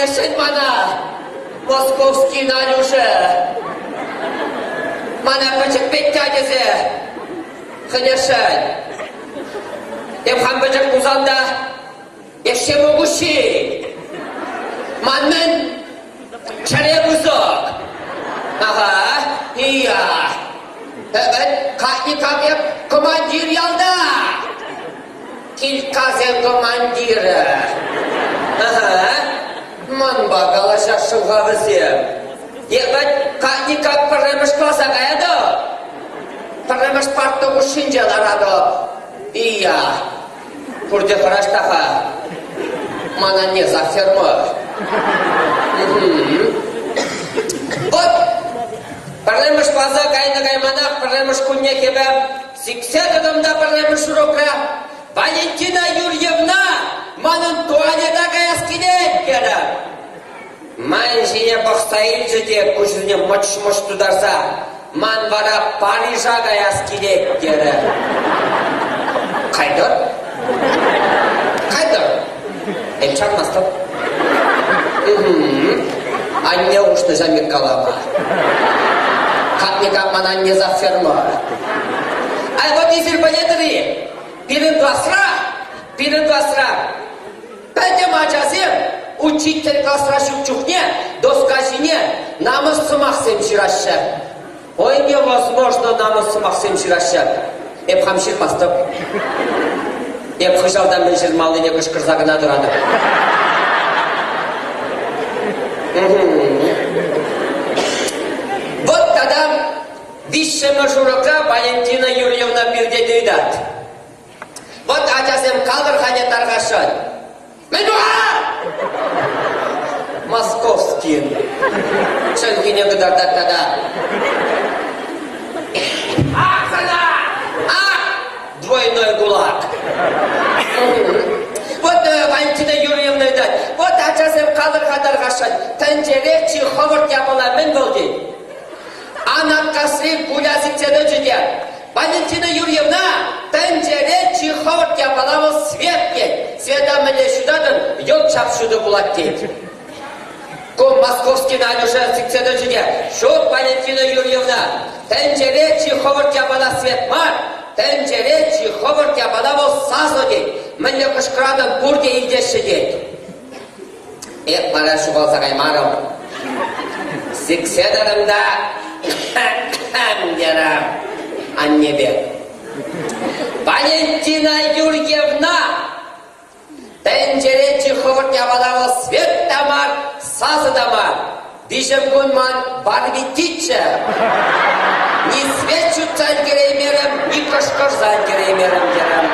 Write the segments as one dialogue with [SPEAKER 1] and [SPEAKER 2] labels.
[SPEAKER 1] вӗренесшӗн мана Московский Налюшӗ. Мана пӗчӗк Петя тесе хӗнесшӗн. Эп хам пӗчӗк пулсан та Еще могущий. Ман мӗн чӗре пысӑк. Ага, ия. Катникам эп командир ялта. Килькасен командирӗ. Ага. Манпа калаҫасшӑн-ха вӗсем. Эпӗ катникам пӗрремӗш класа каятӑп. Пӗрремӗш парта хушшинче ларатӑп. Ия. Пурте хӑраҫ та-ха. Ман анне завферма. Вот пӗрремӗш класа кайнӑ-кайманах пӗрремӗш куннех эпӗ сиксе тӑтӑм та пӗрремӗш урокра Валентина Юрьевна манӑн туалета каяс килет терӗм. Ман ҫине пӑхса илчӗ те куҫӗсене мӑч-мӑч тутарса ман вара Парижа каяс килет терӗ. Кайтӑр. Кайтӑр. Эп чармастӑп. Анне хушнӑ ҫав калама. Как-никак ман анне завферма. Ай, вот эсир пӗлетӗр-и? Пирӗн класра, пирӗн класра Пӗтӗм ачасем учитель класра ҫук чухне доска ҫине намӑс сӑмахсем ҫыраҫҫӗ. Ой, невозможно намӑс сӑмахсем ҫыраҫҫӗ. Эп хам ҫырмастӑп. Эп хыҫалта мӗн ҫырмаллине кӑшкӑрса кӑна тӑратӑп. Вот тата виҫҫӗмӗш урокра Валентина Юрьевна пиртен ыйтать. Вӑт ачасем калӑр-ха не тархасшӑн. Мӗн туха? Московскин. Чӗлхине кӑтартать тата. Ах сана! Ах! Двойной кулак. Вот Валентина Юрьевна ыйтать. Вот ачасем калӑр-ха тархасшӑн. Тӗнчере чи хӑвӑрт япала мӗн вӑл тет. Анаткасри Куля сиксе тӑчӗ те Валентина Юрьевна тӗнчере чи хӑвӑрт япала вӑл свет тет. Света мӗнле ҫутатӑн, йӑлт ҫап-ҫутӑ пулать тет. Ку Московский Надюша сиксе тӑчӗ те ҫук, Валентина Юрьевна, тӗнчере чи хӑвӑрт япала свет мар, тӗнчере чи хӑвӑрт япала вӑл сасӑ тет. Мӗнле кӑшкӑратӑн, пурте илтеҫҫӗ тет. Эп вара ҫухалса каймарӑм. Сиксе тӑтӑм та терӗм анне пек. Валентина Юрьевна тӗнчере чи хӑвӑрт япала вӑл свет та мар, сасӑ та мар. Виҫӗм кун ман барбитиччӗ. Ни свет ҫутса ӗлкӗреймерӗм, ни кӑшкӑрса ӗлкӗреймерӗм терӗм.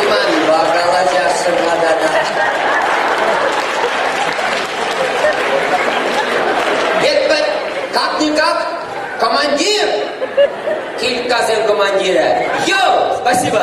[SPEAKER 1] Манпа калаҫасшӑн-ха тата. Эпӗ как-никак командир, Килькасен командирӗ. Йоу, спасибо!